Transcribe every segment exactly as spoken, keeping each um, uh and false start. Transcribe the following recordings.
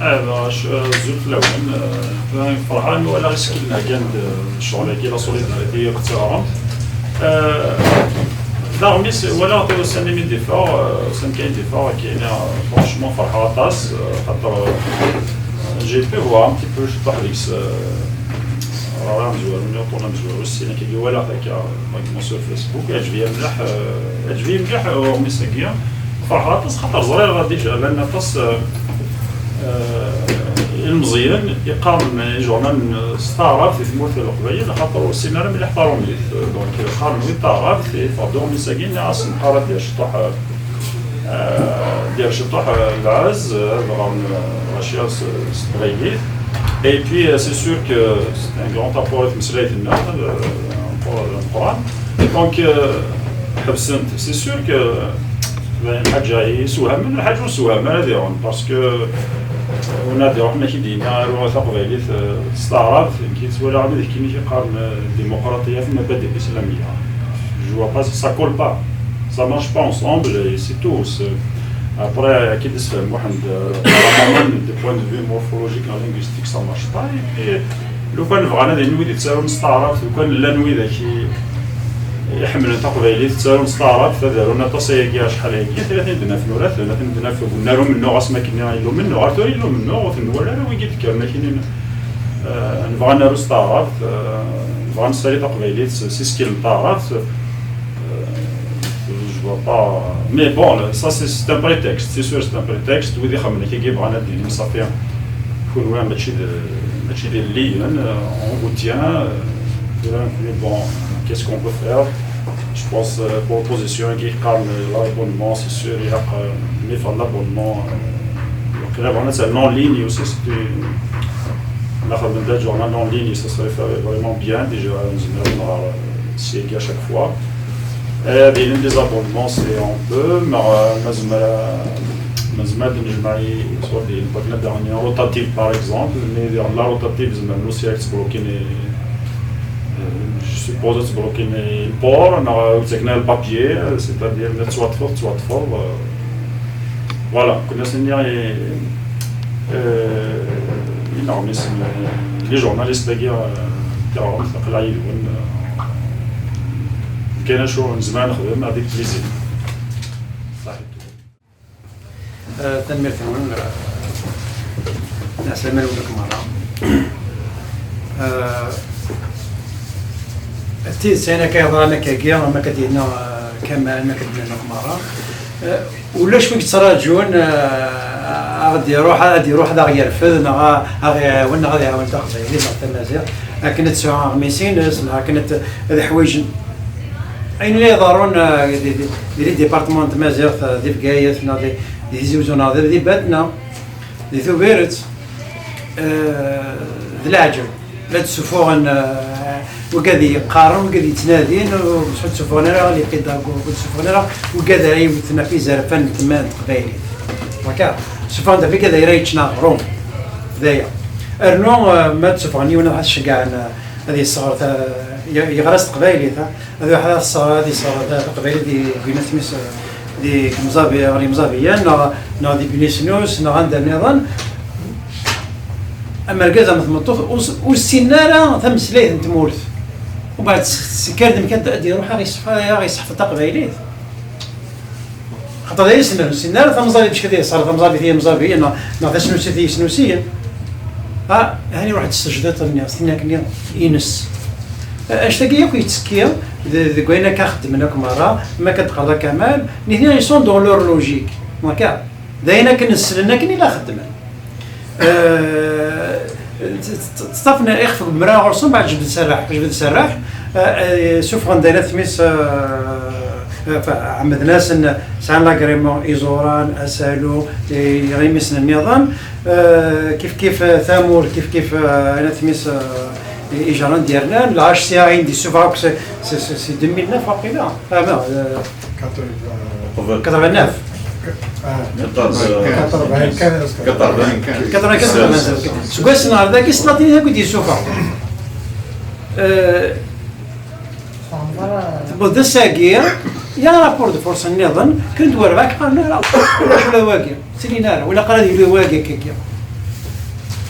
Azul fell-awen. Ferḥeɣ mi walaɣ isekkilen-agi n ccɣel-agi, la solidarité akked tiɣremt. Daɣmi walaɣ-t ussan-nni mi d-iffeɣ, ussan kan i d-iffeɣ, akka, franchement ferḥeɣ aṭas, xaṭer j'ai pu voir un petit peu, cebbaḥ deg-s, ɣer amezwaru-nni, uṭṭun amezwaru, ssin akka i walaɣ-t akka. Sur Facebook, yeɛjeb-iyi mliḥ, eh, yeɛjeb-iyi mliḥ, eh, uɣmis-agi. Ferḥeɣ aṭas xaṭer ẓriɣ déjà llan aṭas, eh, eh, ilmeẓyen yeqqaren ijernanen s taɛrabt di tmurt n Leqbayel, xaṭer ur ssinen ara mliḥ tarumit. Donc qqaren wid taɛrabt, iffeɣ-d uɣmis-agi, nniɣ-asen qqar ad d-yerr ciṭuḥ, eh, ad d-yerr ciṭuḥ, eh, lɛezz, eh, ad ɣren, eh, lɣaci s, s teqbaylit. Et puis, eh, c'est sûr que c'est un grand apport i tmeslayt-nneɣ, eh, un apport ameqqran. Donc, euh, ḥebsen-t. C'est sûr que, ben, lḥaǧa yessewhamen, lḥaǧa ur tessewham ara diɣen, parce que, euh, ur nadi ruḥ ma k-id-yenna aru taqbaylit, euh, s taɛrabt, nekk yettwalaɣ wid akken i k-iqqaren, euh, dimuqraṭiyat, mabadi islamiyya. Je vois pas, ça colle pas. Ça marche pas ensemble et c'est tout. C'est, après, akken d-isefhem waḥed, euh, apparemment, du point de vue morphologique et linguistique, ça marche pas. Et puis, lukan bɣan ad inin wid yettarun s taɛrabt, lukan llan widak i, iḥemmlen taqbaylit, ttarun s taɛrabt, ad arun aṭas ayagi, acḥal ayagi, ad ten-id-naf nuraten, ad ten-id-naf deg unnar umennuɣ, asmi akken yella umennuɣ, ar tura yella umennuɣ, ur ten-nwala ara wigi d-kkren akkin, eh, nebɣa ad naru s taɛrabt, eh, nebɣa ad nessali taqbaylit s, s isekkilen n taɛrabt, eh, je vois pas. Mais bon, ça c'est, c'est un prétexte, c'est sûr, c'est un prétexte. Wid ixemmen akkagi bɣan ad d-inin ṣafi, kunwi mačči d, mačči d ilelliyen, euh, on vous tient, euh, tura nekni, bon, qu'est-ce qu'on peut faire? Je pense, euh, pour l'opposition, qui qqaren l'abonnement, c'est sûr, ilaq, euh, mi fɣen l'abonnement, euh, waqila bɣan ad terren en ligne aussi, c'est une, ma xedmen d ajournal en ligne, ça serait fait vraiment bien, déjà, nezmer ad nɣer, euh, syagi à chaque fois. Euh, des, des abonnements, c'est, on peut, mais, euh, mais, mais, mais, mais, mais, mais, mais, mais, mais, rotative, par exemple, mais la rotative, mais nous, c'est bloqué, mais, euh, je suppose, c'est bloqué, mais le port, on a, c'est le papier, c'est-à-dire, mais soit fort, soit fort, euh, voilà, كنا سنيا، euh, énorme, les journalistes, c'est-à-dire, euh, terroristes, aql-aɣ yid-wen, euh, كاين شو نزمان نخدم avec plaisir. صحيح. آه، تنميرت نون، آه، ناس لما نقول لك مرة. آه، التيز سينا كيضا أنا كيجي، ما كدينا، آه، كمال، ما كدينا مرة. آه، ولاش وين تراجعون، آه، غادي يروح، غادي يروح، غادي يرفد، نا غا-، غادي يعاون، غادي يعاون تاخذ لي زعما تمازيغ. لكن تسعة ميسينس، لكن ت-، هذا حوايج. أين لا يضرون، آه، دي، دي، دي ديبارتمون تمازيغ، آه، دي بقاية، نا دي، دي زوزو، نا دي، دي باتنا، دي ثوبيرت، آه، دي العجب. La d-ssufuɣen, eh, wigad yeqqaren, wigad yettnadin, ur d-ssufuɣen ara les pédagogues, ur d-ssufuɣen ara wigad ara yewten ɣef yizerfan n tma n teqbaylit. Waka, ssufuɣen-d ɣef wigad ara yeččen aɣrum. D aya. Rnu, eh, ma d-ssufuɣen yiwen ad t-ceggɛen, eh, ad yesseɣer ta-, ye-, yeɣra s teqbaylit, eh, ad iruḥ ad yesseɣer, ad yesseɣer ta-, taqbaylit di, deg winat-is, eh, di Mẓabi-, ɣer Yemẓabiyen, neɣ, neɣ di Bni Snus, neɣ anda nniḍen. Am argaz am tmeṭṭut ur s-, ur ssinen ara tameslayt n tmurt. Umbeɛd s-, s-, kker-d mkan ad d-iruḥ ad ɣ-iseḥ-, ad ɣ-iseḥfeḍ taqbaylit. Xaṭer d ayen ssnen, ur ssinen ara tamẓabit, bac ad iṣer tamẓabit i yimẓabiyen, neɣ, neɣ tasnusit i yisnusiyen. Ah, hani ruḥ-d s tejdiṭ-nni, s tinna-nni ines. Anect-agi akk yettekki de-, deg wayen akka xeddmen akk merra, ma akka d-teqqareḍ a Kamal, nitni ils sont dans leur logique. Waka. D ayen akken ssnen akken i la xeddmen. Eh, t-, t-, ttṭafen ixef deg umrar ɣur-sen, mbeɛd jbed serreḥ, jbed serreḥ, eh, eh, sufɣen-d ayla tmis, eh, eh, fa-, ɛemmden-asen, sɛan l'agrément, iẓuran, asalu, eh, iɣimisen nniḍen, eh, kif kif, eh, tamurt, kif kif, eh, ayla tmis, eh, i-, ijerran d-yernan, la H C A i d-yessufeɣ akk, c'est, c'est, c'est, c'est deux mille neuf waqila. Ah, non, eh, quatre-vingt-neuf. Ah, quatre-vingt-quinze. Quatre-vingt-quinze. Quatre-vingt-quinze. Seg wass-n ɣer dagi, s tlatin akk i d-yessufeɣ. Eh, tewweḍ d ass-agi, ya rapport de force nniḍen, kren-d warbaɛ qqaren ara, ulac ula wagi, ur ttinin ara, wala qqaren ad yili wagi, kiki.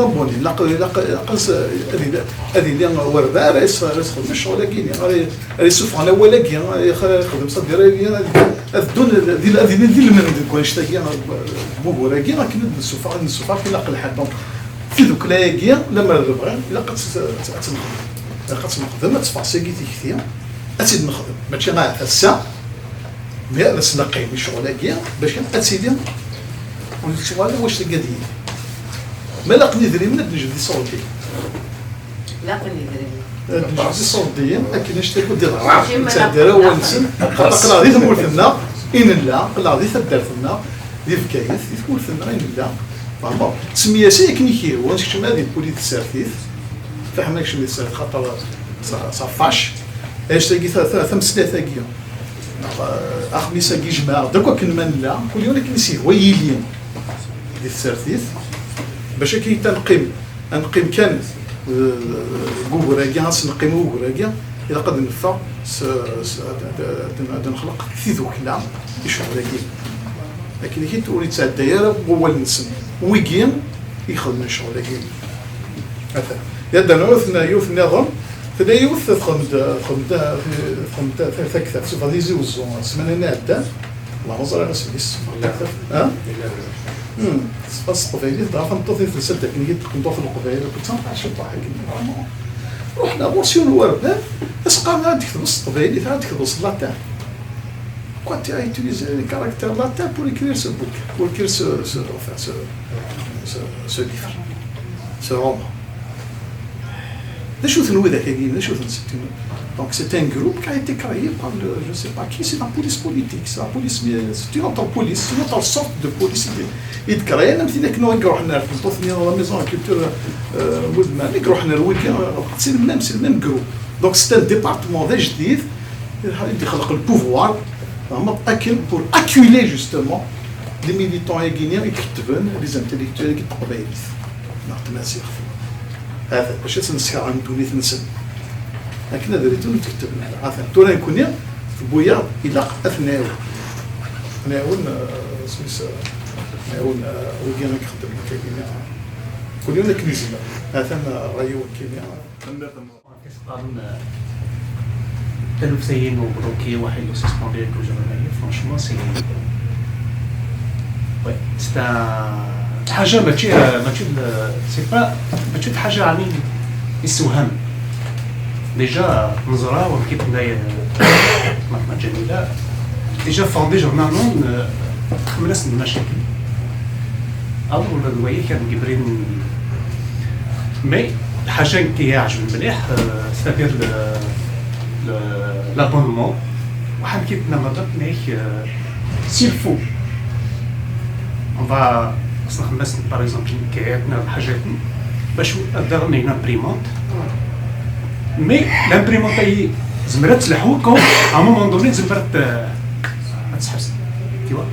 d abonné, ilaq, ilaq, ilaq ad s-, ad yili, ad yili werba ara yes-, ara yesxedmen ccɣel-agi-nni, ara y-, ara yessufɣen awal-agi, ara yex-, yexdem ça direct, ad yili. Ad ddun di, ad ilin d ilmend deg wanect-agi, n wugur-agi, akken ad d-nessufeɣ, ad nessufeɣ akken ilaq lḥal. Donc, tidukla-agi, lemmer d bɣiɣ, ilaq ad tt-, ad tt-nexdem. Ilaq ad tt-nexdem, ad teffeɣ sagi tikti, ad tt-id-nexdem. Mačči ahat ass-a, mais ad as-neqqim i ccɣel-agi, bac ad tili, ur nettuɣal ara wacc tagi ad yili. Ma laqen idrimen, ad d-nejbed iṣurdiyen. Laqen idrimen. Ad d-nejbed iṣurdiyen, akken anect-agi ur d-iḍerru. Ur nettɛeddi ara awal-nsen, xaṭer aql-aɣ di tmurt-nneɣ i nella, aql-aɣ di taddart-nneɣ, di Bgayet, di tmurt-nneɣ i nella. Vraiment, semmi-as akken i k-yehwa, keččem ad ipuli tsertit, fiḥel ma keččem di tsertit, xaṭer ça, ça fâche. Anect-agi, ta-, ta-, tameslayt-agi, neɣ, eh, axemmis-agi jemɛeɣ-d akk akken ma nella, kul yiwen akken i s-yehwa yili di tsertit, bac akken i neqqim, ad neqqim kan, eh, deg ugur-agi, ad s-neqqim i ugur-agi, ilaq ad neffeɣ s, s, ad, ad, ad, ad nexleq tidukla i ccɣel-agi. Akken i ur yettɛedday ara wawal-nsen. Wigi i ixedmen ccɣel-agi. Atan. Yadda yiwet, yiwet nniḍen, tella yiwet txedem-d, txedem-d, txedem-d taktabt, tebɣa Tizi Wezzu, ssmana-nni iɛeddan, والله ما ẓriɣ isem-is. Ha? Hmm. Teṣfa s teqbaylit, dɣa tameṭṭut i telsa-d akken i d-tqenṭuḍ n leqbayel, akked tameṭṭut ciṭuḥ akken. Ruḥen ɣur-s yiwen n urbab, as-qqaren ad d-ketbeḍ s teqbaylit, ad d-ketbeḍ s latin. Quoi, tu as utilisé les caractères latins pour écrire ce book, pour écrire ce, ce, enfin, ce, ce, ce livre, ce roman. D acu-ten widak-agi? D acu-ten? C'est une, donc c'est un groupe qui a été créé par le, je sais pas qui, c'est la police politique, c'est la police, mais c'est une autre police, c'est une autre sorte de police. I d-créer, am tidak nneɣ i iruḥen ar tmeṭṭut-nni, la maison de la culture, euh, Mulman, i iruḥen ar wigi, c'est le même, c'est le même groupe. Donc c'est un département d ajdid, i d-ixleq le pouvoir, vraiment, akken pour acculer justement les militants-agi-nni i d-ketben, les intellectuels-agi n teqbaylit neɣ tmaziɣt. Atan, bac ad tt-neskeṛ ddunit-nsen. Akken ad rritun ur tketben ara. Atan, tura nekkni, tewwi-yaɣ, ilaq ad t-nɛiwen. Nɛiwen, eh, isem-is, eh, nɛiwen, eh, wigi i ixeddmen akkagi. Kul yiwen akken yezmer. Atan, eh, ṛṛay-iw nekkini. Tanemmirt. Qqaren, eh, taluft-agi n ubṛuki, waḥid ur suspendu yakk ujernan-agi, franchement, c'est, ouais, c'est un, ḥaǧa mačči, eh, mačči d, c'est pas, mačči d ḥaǧa, ɛni, yessewham. Déjà, neẓra, wamek i tenna, eh, Maṭma Ǧamila, déjà ffɣen d ijernanen, eh, xemla-sen d lmacakil. Aḍu ula d waya kan deg ibriden. Mais lḥaǧa nekk i yi-iɛejben mliḥ, euh, c'est-à-dire le, le, l'abonnement. Waḥed ki tnamadamt nek, euh, s'il faut, on va, as nxemmem-asen, par exemple, nekkat neɣ lḥaǧaten, bac ad d-aɣen une imprimante. Mais l'imprimante-agi, zemret ad telḥu quand, à un moment donné, zemret ad, ad teḥbes. Tu vois?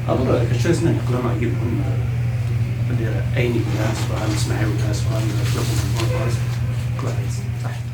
Alors, euh, kečč azen ad yeqqlen ɣer yid-wen, euh, ad d-yerr ayen yellan, swaɣ nesmeɛiwda, swaɣ n tlaqut n waṭas, kulaḥ.